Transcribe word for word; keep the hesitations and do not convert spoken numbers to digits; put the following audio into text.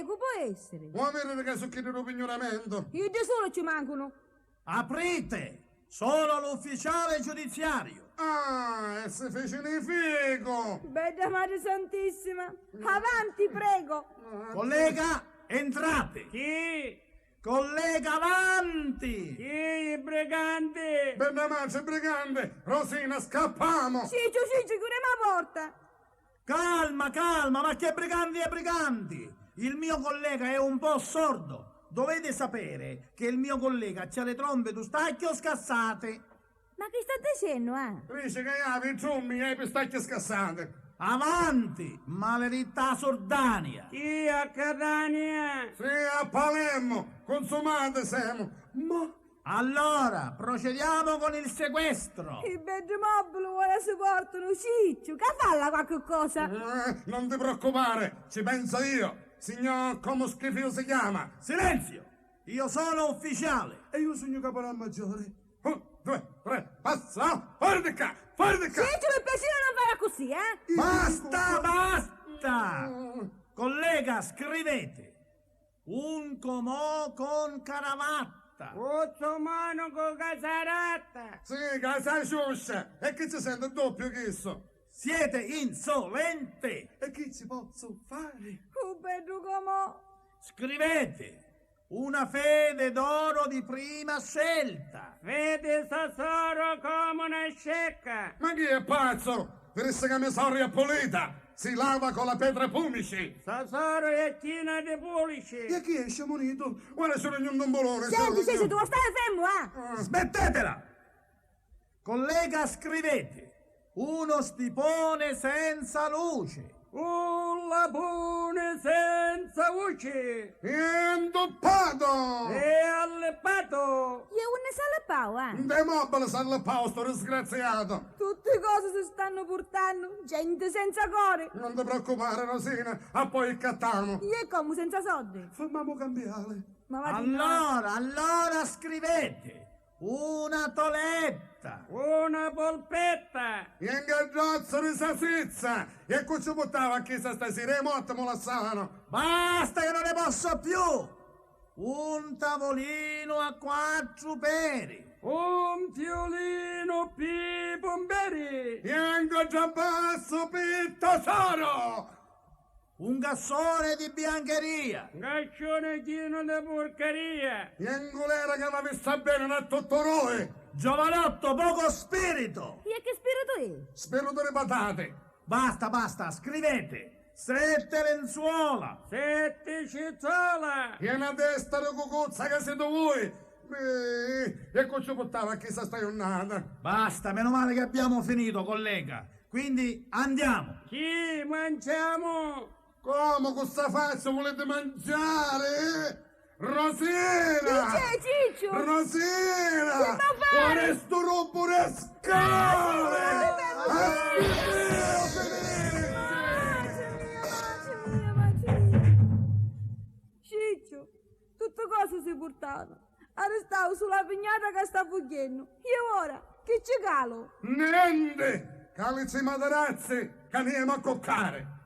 Prego, può essere. Vuoi vedere che su chiddi du pignuramento? Iddi sulu ci mancunu. Aprite! Solo l'ufficiale giudiziario! Ah, e si fici ni fico! Bedda Madre Santissima! Avanti, prego! Ah, collega, entrate! Chi? Collega, avanti! Chi? I briganti! Bedda Madre, briganti! Rosina, scappamu! Cicciu, Cicciu, chiudimi la porta! Calma, calma, ma che briganti e briganti! Il mio collega è un po' sordo. Dovete sapere che il mio collega c'ha le trombe d'u stacchio scassate. Ma chi sta dicennu, ah? Dice che havi i trummi e i pistacchi scassati. Avanti, maleditta surdania! Chi a Catania? Sì, a Palermo, consumati semu. Ma Allora, procediamo con il sequestro. I beddi mobili ora si portano, Cicciu, ca falla qualche cosa. Eh, non ti preoccupare, ci penso io. Signor, come schifo si chiama? Silenzio! Io sono ufficiale. E io sugnu caporalmaggiore. Un, due, tre, passa! Fuori di qua! Fuori di qua! Cicciu, per piacere non fare così, eh? Basta, basta! Collega, scrivete. Un comò con caravatta. Cuzzu umanu cu casaratta. Sì, ca sa ciuscia. E chi ci sente doppiu chistu? Siete insolente! E chi ci pozzu fari? Cu beddu comò. Scrivete una fede d'oro di prima scelta. Fede so soru comu na scecca. Ma chi è pazzu? Virissi ca me soru è pulita, si lava con la petra pumici. So soru è china di pulici. E chi è sciamunitu? Ora sono gnundu un bulone. Senti, Cicciu, tu vuoi stare fermo, ah? Smettetela! Collega, scrivete uno stipone senza luce. Un lapuni senza vuci! È 'ntuppatu! È allippatu! E unni s'allippau, ah? Nta i mobili s'allippau stu disgraziatu! Tutti cosi si stannu purtannu, genti senza cori! Non ti preoccupare, Rosina, a poi accattamu! E comu senza soddi? Firmamu cambiali! Ma va di no. Allora, allora scrivete! Una toletta! Una polpetta! E 'n caddozzu di sasizza! E cu ci puttava a chissa stasira? E morti mu lassanu! Basta che non ne posso più! Un tavolino a quattro peri! Un tiulinu pi pumperi! E 'n contrabbassu pi to soru! Un cassone di biancheria! Un casciuni chinu di purcaria! E 'n culera ca va vista beni da tuttu rui! Giovanotto, poco spirito! E che spiritu è? Spiritu di patati! Basta, basta, scrivete! Sette lenzuola! Setti cizzola! E na testa di cucuzza ca situ vui! Eh, e cu ci puttava a chissa sta jurnata? Basta, meno male che abbiamo finito, collega. Quindi andiamo! Chi manciamu? Comu, cu sta faccia vuliti manciari? Rosina! Chi c'è, Cicciu? Rosina! Chi m'ha fari? Ora stu rubbu di scali! Rosina, ti fermi! Ah, Dio, Federico! Maci mia, maci mia, maci mia! Cicciu, tutti cosi si purtanu. Arristau sulu a pignata ca sta fugghiennu. E ora, chi ci calu? Nenti! Calici i matarazzi ca ni emu a cuccari!